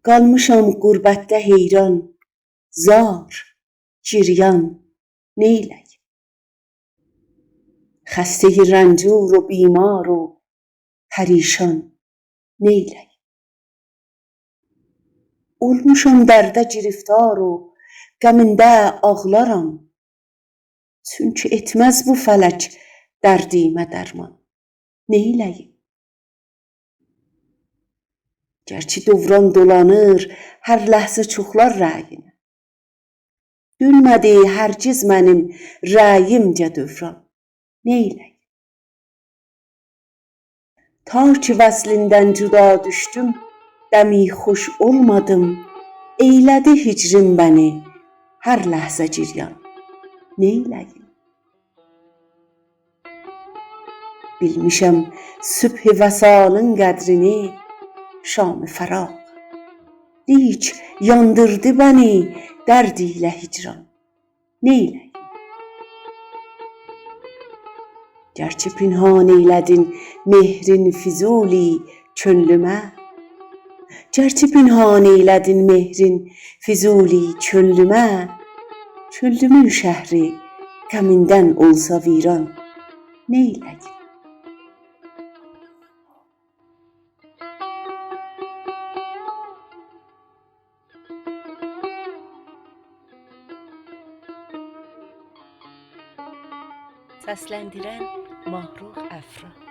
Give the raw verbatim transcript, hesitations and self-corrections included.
قالمیشام غربتده حیران، زار، گریان، نئیله‌ییم؟ خسته‌ی رنجور و بیمار و پریشان، نئیله‌ییم؟ اولموشام درده گرفتار و غمینده آغلارام. چونکی ائتمز بو فلک دردیمه درمان، نئیله‌ییم؟ گرچی دوران دولانیر هر لحظه چوخلار رأیینه، دؤنمه‌دی هرگز منیم رأییمجه دوران، نئیله‌ییم؟ تا کی وصلیندن جدا دوشدوم، دمی خوش اولمادیم، ائیله‌دی هجریم منی هر لحظه گریان، نئیله‌ییم؟ بیلمیشم صبح وصالین قدرینی، شام فراق، لیک یاندیردی منی درد ایله هجران، نئیله‌ییم؟ گرچی پنهان ائیله‌دین مهرین فضولی کؤنلومه، گرچی پنهان ائیله‌دین مهرین فضولی کؤنلومه، کؤنلومون شهری غمیندن اولسا ویران، نئیله‌ییم؟ سسلندیرن: ماهرخ افرا.